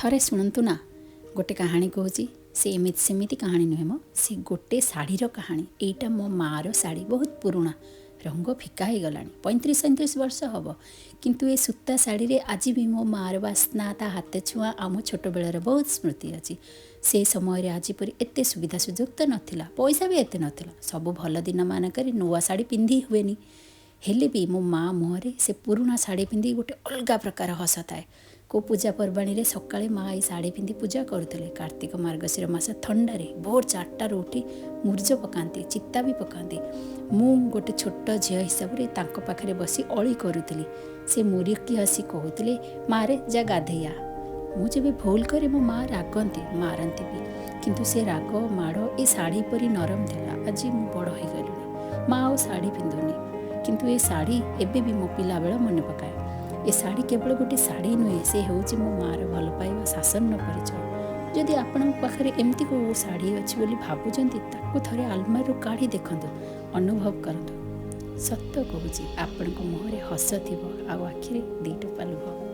ଥରେ ଶୁଣନ୍ତୁ ନା, ଗୋଟେ କାହାଣୀ କହୁଛି। ସେ ଏମିତି ସେମିତି କାହାଣୀ ନୁହେଁ ମ, ସେ ଗୋଟେ ଶାଢ଼ୀର କାହାଣୀ। ଏଇଟା ମୋ ମାଆର ଶାଢ଼ୀ, ବହୁତ ପୁରୁଣା, ରଙ୍ଗ ଫିକା ହେଇଗଲାଣି, 35 37 ବର୍ଷ ହେବ। କିନ୍ତୁ ଏ ସୂତା ଶାଢ଼ୀରେ ଆଜି ବି ମୋ ମାଆର ବାସ୍ନା, ତା ହାତ ଛୁଆଁ ଆଉ ମୋ ଛୋଟବେଳର ବହୁତ ସ୍ମୃତି ଅଛି। ସେ ସମୟରେ ଆଜି ପରି ଏତେ ସୁବିଧା ସୁଯୋଗ ତ ନଥିଲା, ପଇସା ବି ଏତେ ନଥିଲା। ସବୁ ଭଲ ଦିନମାନଙ୍କରେ ନୂଆ ଶାଢ଼ୀ ପିନ୍ଧି ହୁଏନି। ହେଲେ ବି ମୋ ମା ମୁହଁରେ ସେ ପୁରୁଣା ଶାଢ଼ୀ ପିନ୍ଧି ଗୋଟେ ଅଲଗା ପ୍ରକାର ହସ ଥାଏ। କେଉଁ ପୂଜା ପର୍ବାଣୀରେ ସକାଳେ ମା ଏଇ ଶାଢ଼ୀ ପିନ୍ଧି ପୂଜା କରୁଥିଲେ। କାର୍ତ୍ତିକ ମାର୍ଗଶିର ମାସ ଥଣ୍ଡାରେ ଭୋର 4ଟାରୁ ଉଠି ମୁରୁଜ ପକାନ୍ତି, ଚିତା ବି ପକାନ୍ତି। ମୁଁ ଗୋଟେ ଛୋଟ ଝିଅ ହିସାବରେ ତାଙ୍କ ପାଖରେ ବସି ଅଳି କରୁଥିଲି। ସେ ମୁରୁକି ହସି କହୁଥିଲେ, ମାରେ ଯା ଗାଧେଇଆ। ମୁଁ ଯେବେ ଭୁଲ କରେ ମୋ ମା ରାଗନ୍ତି, ମାରନ୍ତି ବି। କିନ୍ତୁ ସେ ରାଗ ମାଡ଼ ଏ ଶାଢ଼ୀ ପରି ନରମ ଥିଲା। ଆଜି ମୁଁ ବଡ଼ ହେଇଗଲିଣି, ମା ଆଉ ଶାଢ଼ୀ ପିନ୍ଧୁନି। କିନ୍ତୁ ଏ ଶାଢ଼ୀ ଏବେ ବି ମୋ ପିଲାବେଳ ମନେ ପକାଏ। ଏ ଶାଢ଼ୀ କେବଳ ଗୋଟେ ଶାଢ଼ୀ ନୁହେଁ, ସେ ହେଉଛି ମୋ ମାଆର ଭଲ ପାଇବା, ଶାସନର ପରିଚୟ। ଯଦି ଆପଣଙ୍କ ପାଖରେ ଏମିତି କେଉଁ ଶାଢ଼ୀ ଅଛି ବୋଲି ଭାବୁଛନ୍ତି, ତାକୁ ଥରେ ଆଲମାରିରୁ କାଢ଼ି ଦେଖନ୍ତୁ, ଅନୁଭବ କରନ୍ତୁ। ସତ କହୁଛି, ଆପଣଙ୍କ ମୁହଁରେ ହସ ଥିବ ଆଉ ଆଖିରେ ଦି ଟୋପା ଲୁହ।